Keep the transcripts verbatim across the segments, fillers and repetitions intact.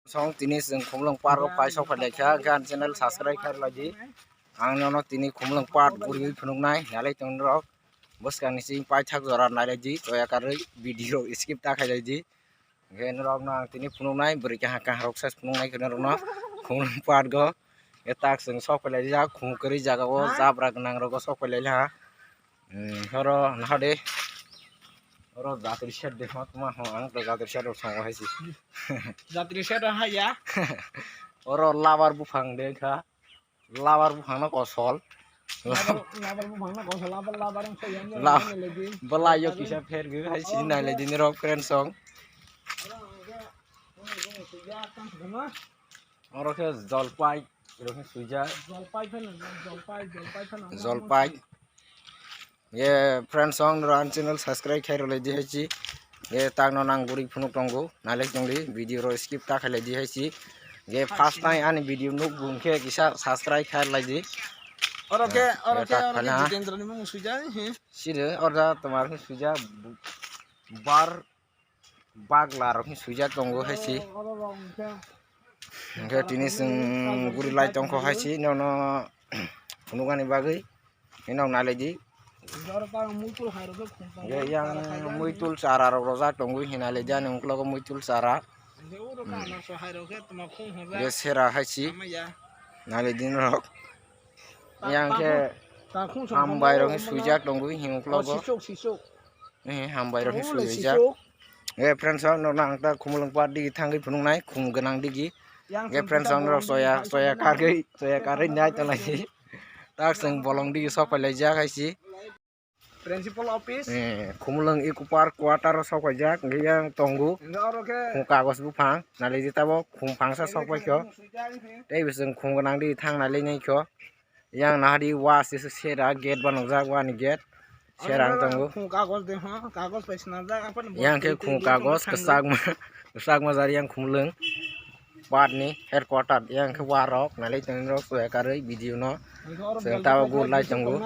Song tini chwng Khumulwng Park o pai sok phailai kha, khe ang channel subscribe khairok lai di. Ang nono tini Khumulwng Park guriwi phunuknai, nalai tong norok. Bwskang ni chini paithak jora nailai di, choya karwi video skip ta khailai di. Hwnkhe norokno ang tini phunuknai, bwrwi kaha kaha rok size phunuknai khe norokno Khumulwng Park o. Khe tak chwng sok phailai jak, khum kwrwi jaga o, jabra gwnang rogo sok phailai ha. Hmm, oro naha de. Oro jatri set de, ma tuma ho, ang to jatri set rok songo hai si. Jatri set rok hai ya. Oro labar buphang de kha. Labar buphang no kosol. Labar, labar buphang no kosol, labar, labar ang saya ni La-, nai lagi. Belai yo kisa pher ge hai si nai le din rok friend song. Oro khe jolpai, oro khe suijak. Jolpai phano, jolpai, jolpai phano. Jolpai. Ye friends song ro an channel subscribe khai rwlai di hai si. Ye tang no nang guri phunuk tongo. Nalai tong di video ro skip ta khailai di hai si. Ye first time ani video nuk bung khe kisa subscribe khai rwlai di. Oro khe, oro khe, oro khe Jitendra ni mung suijak. Sire oro da tomar khe suijak bar Bagla rok ni suijak tongo hai si. Hwnkhe tini chwng guri lai tongkho hai si, nono phunukani bagwi. Hinok nalai di. Hwnkhe yang muitul chara rok rojak tongo, hinalai di ani uklogo muitul chara. Hwnkhe sera hai si. Nalai di norok. Yang khe hambai rok ni suijak tongo, hini uklogo. Eh, hambai rok ni suijak. Eh, friends, ang nokna ang ta Khumulwng Park digi thangwi phunuknai, khum gwnang digi. Eh, friends, ang norok soya, soya karwi, soya karwi nai tonglai. Tak chwng bolong digi sok pailaijak hai si. Principal office. Eh, Khumulwng Eco Park quarter o sok paijak, hwnkhe yang tongo. Hwnkhe oro khe khum kagos buphang, nalai di tabok, khum phangsa sok paikho. Tei bising khum gwnang digi thang nalai naikho. Yang nahadi wa sisi sera gate banokjak, wani gate. Sera ang tongo. Khum kagos de, ha, kagos bai swnamjak, aphano yang khe khum kagos kwchakma, kwchakma jari yang Khumulwng Park ni headquarter, yang khe warok nalai tongwi rok soya karwi video no. Chwng tabo gul lai tongo.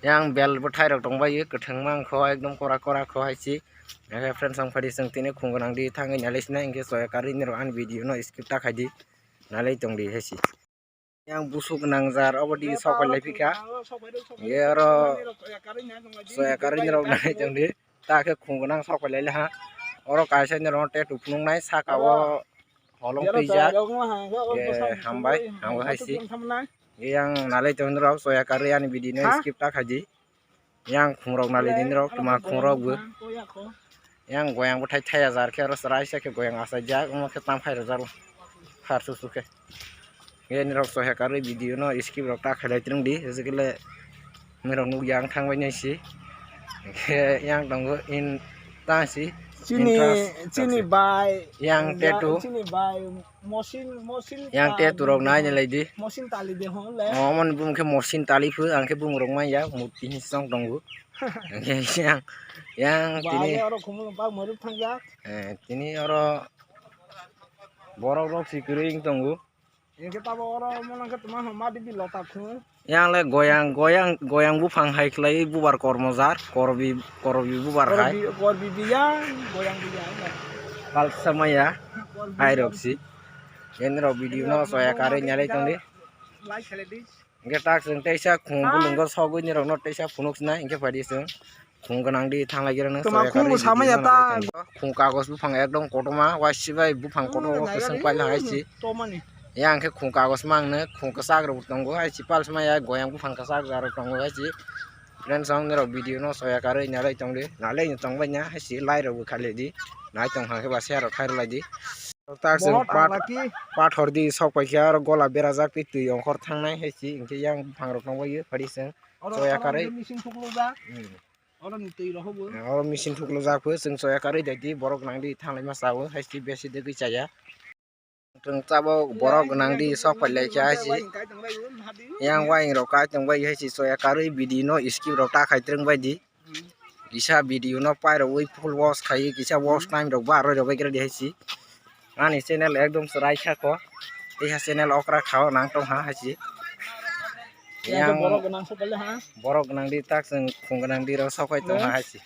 Yang bel bwthai rok tongbai, kwthwngma wngkho, ekdom kora kora kho hai si. Yang khe friends, ang phadi chwng tini khum gwnang di thangwi nalai sinai, hwnkhe soya karwi nirok ani video no skip ta khai di, nalai tong di hai si. Yang busuk nangjar obo di sok pai lai phika. Ye oro soya karwi ni rok nai tong di. Ta khe khum gwnang sok pai lai ha. Oro kaisa ni rok tattoo phunuk nai saka o holong twijak. Ye hambai, hambai hai si. Ye yang nalai tong rok soya karwi ani video no skip ta khai di. Yang khum rok nalai di norok, tuma khum rok bo. Yang goyang bwthai thaya jar khe oro chwraisa khe goyang achaijak, omo khe tam phai rwjak phar su su khe. Ye norok soya karwi video no skip rok ta khailai twrwng di, hwnkhe le norok nukya ang thangbai nai si. Hwnkhe yang tongo in ta si. Chini, chini bai. Yang tattoo. Chini bai. Mosin, mosin yang tattoo rok nai nai lai di. Mosin tali de hon le. Oh, mon bum khe mosin tali phu, ang khe bum rok manya, murti hin song tongo. Yang, yang tini oro khumulwng park moruk thangjak. Eh, tini oro borok rok si kwrwi wng tongo. Yang khe tabo oro mono khe tuma hwn ma di bi lota khun. Yang le goyang, goyang, goyang buphang hai khlai bubar kormo jar, korbi, korbi bubar hai. Korbi, korbi biyang, goyang biyang. Palsa maya, hai rok si. Yen rok video no soya karwi nyalai tong di. Like khlai di. Hwnkhe tak chwng teisa khum bulungo sogwi ni rok no teisa phunuk sinai, hwnkhe phai di chwng. Khum gwnang di thanglai gwnang. Tuma khum samaya ta. Khum kagos buphang ekdom kotorma, waisi bai buphang kotorma kwchwng paila hai si. Yang khe khum kagos mangno, khum kwchak rok tongo hai si, palsmaya goyang buphang kwchak rok tongo hai si. Friends, ang nirok video no soya karwi nalai tong di, nalai no tong bai nya hai si, lai rok bo khalai di, nai tong kha khe ba share rok khai rwlai di. Tak se pathor di sok pai khe aro gola berajak tei twi ongkhor thangnai hai si, hwnkhe yang buphang rok tong bai phadi chwng soya karwi. Oro ni twi rok bo. Oro machine thuklujak pho, chwng soya karwi dai di, borok nang di thanglai ma chawi hai si, besi degwi chaya. Chwng tabok borok nang di sok pai lai kha hai si. Yang waing rok kai tong bai hai si, soya karwi video no skip rok ta khai twrwng bai di. Kisa video no pai rogwi full watch khai, kisa watch time rok ba roi rok bai khe ready hai si. Ani channel ekdom chwrai kha kho. Tei ha channel okra kha o nang tong ha hai si. Yang borok gwnang sok pai le ha. Borok gwnang di tak chwng khum gwnang di rok sok pai tong ha hai si.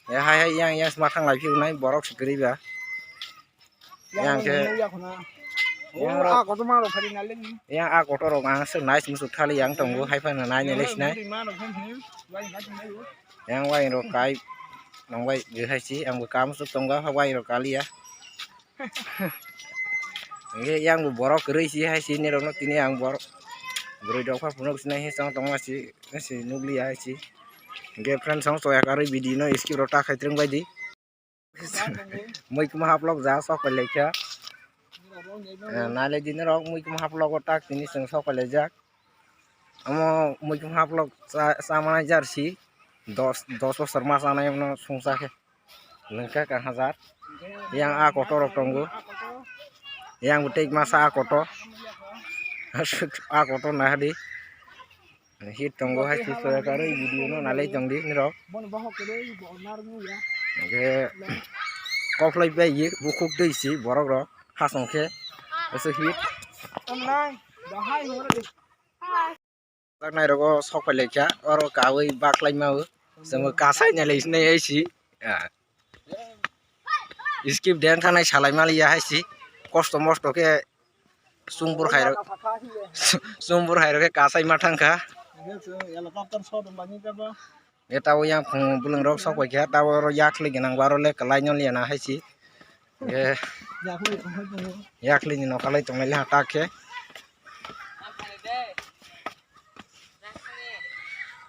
Ya hai hai yang yang sma thang lai phiu nai borok se kwrwi ba. Yang khe yang rok, yang a kotor rok ang se nice musuk thali yang tongo, hai phano nai nai le sinai. Yang wai rok kai nong bai je hai si, ang bo kam suk tongo, ha wai rok kaliya. Hingke yang bo borok kwrwi si hai si nirok no tini ang borok bwrwi rok pha phunuk sinai he chong tongma si, si nukliya hai si. Hingke friends, song soya karwi video no skip rok ta khai twrwng bai di. Mui kwma haplok ja sok pai laikha. Eh, nai lai di norok mui kwma haplok o tak tini chwng sok pai laijak. Omo mui kwma haplok cha, cha manai jar si dos, dos bosor ma chanai no sungsa khe. Lengkha ka hajar. Yang a kotor rok tongo. Yang bo tei masa a kotor. A kotor nahadi. Hit tongo hai si soya karwi video no nalai tong di norok. Hingke koplai bai ye bukhuk twi si borok rok hasong khe. Ese hit. Taknai rogo sok pai laikha, oro kawi baklai ma o. Chwngbo kasai nai lai sinai hai si. Ah. Skip den thanai salai maliya hai si. Kosto mosto khe chwng bwrwk hai rok, chwng bwrwk hai rok khe kasai ma thangkha. Helicopter shot wngmani kebo. E tabo yang khung bwlwng rok sok pai kha, tabo oro yakhli gwnang bo aro le kwlai no liya na hai si. E yakhli ni no kwlai tongnai le ha tak khe.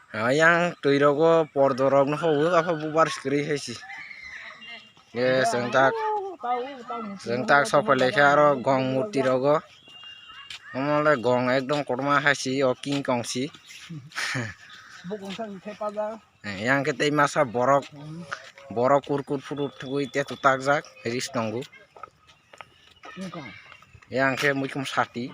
Ah, yang twi rogo pordo rok no hou, apha bubar kwrwi hai si. Ye, chwng tak, chwng tak sok pai laikha aro gong murti rogo. Omo le gong ekdom kotorma hai si, o king kong si. Yang khe tei masa borok, borok kur kur phuru thugui te tutakjak, risk tongo. Yang khe muikhum sati.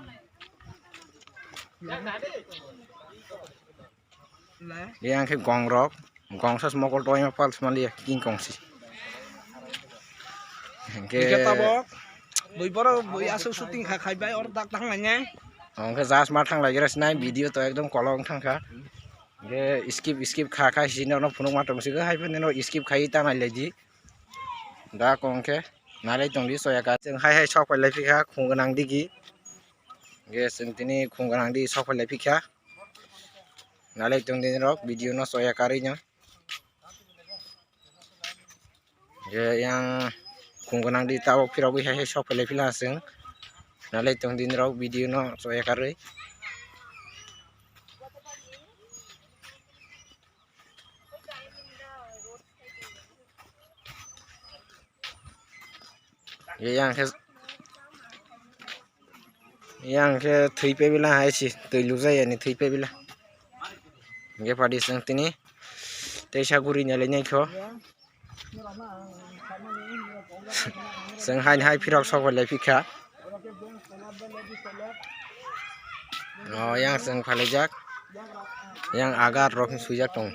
Yang khe gong rok, gong sas mokol toima pals maliya king kong si. Hingke tabok bui borok bui aswk shooting kha khai bai or dak thang lainai. Hingke jas ma thang lai gra sinai video to ekdom kolok thang kha. Hingke skip skip kha kha si no phunuk ma tong si hai phano skip khai ta nai lai di. Da kong khe nalai tong di soya ka chwng hai hai sok pai lai phi kha khung gwnang digi. Hingke chwng tini khung gwnang di sok pai lai phi kha. Nalai tong di rok video no soya karwi no. Je yang khung gwnang di tabok phirogwi hai hai sok phailai phila chwng. Nalai tong di rok video no soya karwi. Ye yang khe, yang khe thwi pebila hai si, twi lujai yani thwi pebila. Hingke padi chwng tini teisa guri nalai nai kho. Chwng hai hai phirok sok bai lai phikha. O yang chwng phalaijak. Yang agar rok swijak tong.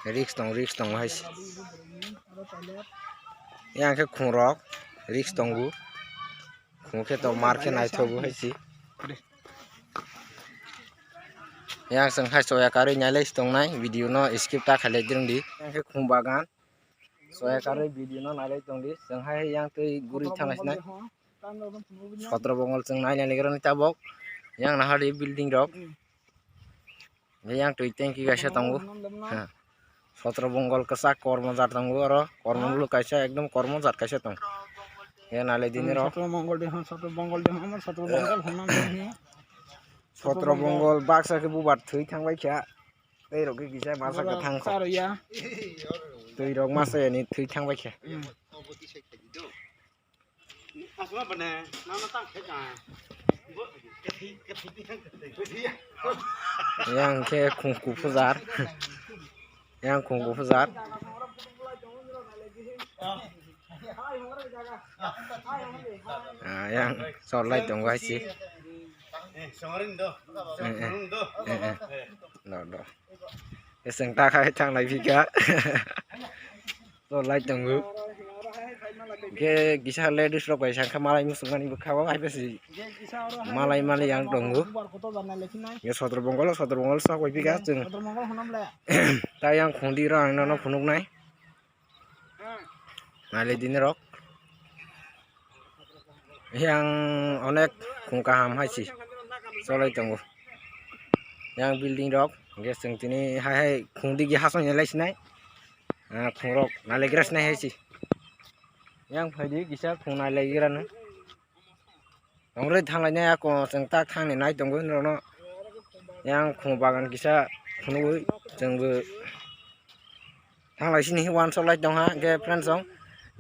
Risk tong, risk tong hai si. Yang khe khungrok risk tongo. Khung khe to mar khe naithogo hai si. Yang chwng hai soya karwi nailai tongnai video no skip ta khailai dwng di. Yang khe khung bagan soya karwi video no nailai tong di. Chwng hai yang twi guri thangnai sinai. Sotro bongol chwng naina ni tabok. Yang nahar di building rok. Yang twi tanki kaisa tongo. Ha. Sotro bongol kwchak kormo jat tongo oro. Kormo bwlwk kaisa ekdom kormo jat kaisa tong. Yang nailai dini rok. Sotro bongol de hon, sotro bongol de hon, sotro bongol hon. Sotro bongol baksa khe bubar thwi thangbai kha. Tei rok khe kisa masa kwthang kho. Twi rok masa yani thwi thangbai kha. Yang khe khung kuphur jar. Yang khung kuphur jar. Ah, yang chorlai tongo hai si. Eh, eh, eh, eh. Do, do. Chwng ta khai thang lai phika. To lai tongo. Ke kisa ladies rok bai sangkha malai musuk mani bwkha o hai besi. Malai malai yang tongo. Ye sotro bongol, sotro bongol sok bai phika chwng. Ta yang khundi rok ang nono phunuk nai. Nai le dini rok. Yang onek khung kaham hai si cholai tongo. Yang building rok, hingke chwng tini hai hai khung digi hasong ya lai sinai. Ah, khung rok nailaikra sinai hai si. Yang phaidi kisa khung nailaikra no. Tongrwi thanglainai ako chwng tak thangni nai tongo norokno. Yang khung bagan kisa phunugwi chwngbo thanglai sini wansok lai tongha, hingke friends rok,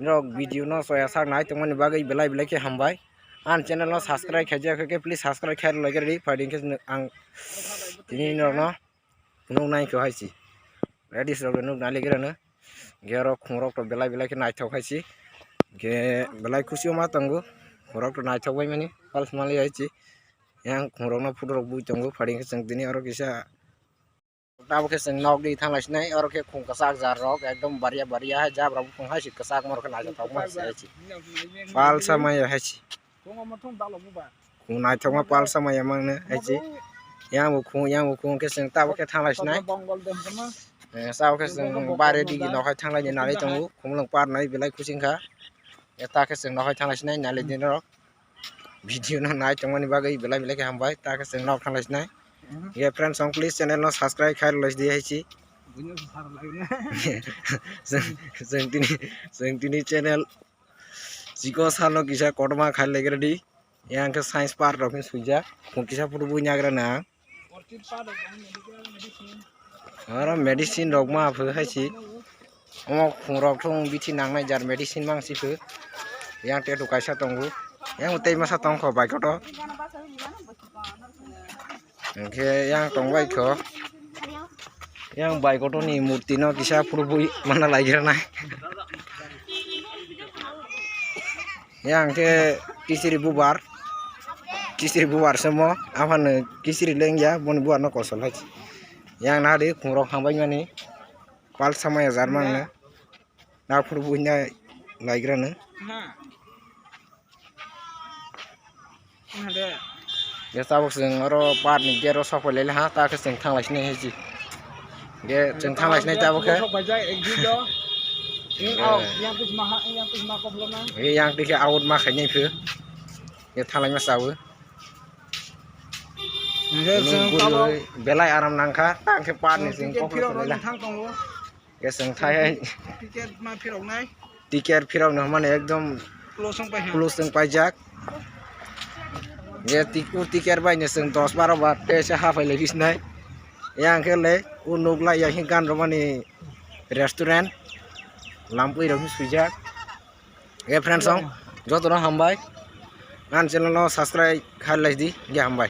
norok video no soya sak nai tongmani bagwi belai belai khe hambai. Ang channel no subscribe khaijak khe please subscribe khai lai gari, phaidi khe ang tini norokno phunuk nai kho hai si. Ladies rok nuk nai lai gari no. Hingke oro khungrok to belai belai khe naithok hai si. Hingke belai khusi ma tongo. Khungrok to naithok bai mani pals mali hai si. Yang khungrok no photo rok bui tongo, phaidi khe chwng tini oro kisa Tabuk khe chwng nok di thanglai sinai, oro khe khung kwchak jar rok ekdom baria baria hai jabra buphang hai se kwchak ma rok khe naithothok ma se hai se. Palsa maya hai se. Khung naithokma palsa maya mangno hai se. Yang bo khung, yang bo khung khe chwng tabuk khe thanglai sinai. Eh, tabuk khe chwng bare digi nok hai thanglai ni nai tongo, khumlwng par nai belai khusi wngkha. Eh, ta khe chwng nok hai thanglai sinai nai lai di norok. Video no nai tongmani bagwi belai belai khe hambai, ta khe chwng nok thanglai sinai. Ye friends song please channel no subscribe khai lai di hai si. Chwng, chwng tini, chwng tini channel chiko salo kisa kotorma khai lai gra di. Yang khe science park rok khe suijak. Khung kisa photo bui nagra na. Oro medicine rok ma phu hai si. Omo khung rok thung bithi nangnai jar medicine mang si phu. Yang tetu kaisa tongo. Yang tei masa tongkho bike auto. Hingke yang tongbai kho. Yang bike auto ni murti no kisa phuru bui mana lai gira nai. Yang ke kisiri bubar. Kisiri bubar se mo. Aphano kisiri lengya boni bubar no kosol hai. Yang nadi khungrok hambai mani. Pal samaya jar mangna. Na phuru bui na lai gira no. Ya tabuk chwng oro par ni gate o sok pai lai ha, ta khe chwng thang lai sinai hai si. Ge chwng thang lai sinai tabuk khe. Sok pai jak ek jil do. Ing Eh. Out, yang pis maha, yang pis ma kop lo na. Ge yang twi khe out ma khai nai phu. Ge thang lai ma chawi. Ge Ini chwng guri tabuk belai aram nang kha, ta khe par ni chwng ticket kok phirok lai rok la. Thang tongo. Ge chwng thai hai. Ticket ma phirok nai. Ticket phirok no mane ekdom Close wng pai ha. Close wng paijak. Ge tik-, u ticket bai no chwng dos baro bar te se hapai lai bisnai. Yang khe le u nuk lai ya hin gan romani restaurant. Lampui rok swijak. Ge friends song joto no hambai. Ang channel no subscribe khai lai di. Ge hambai.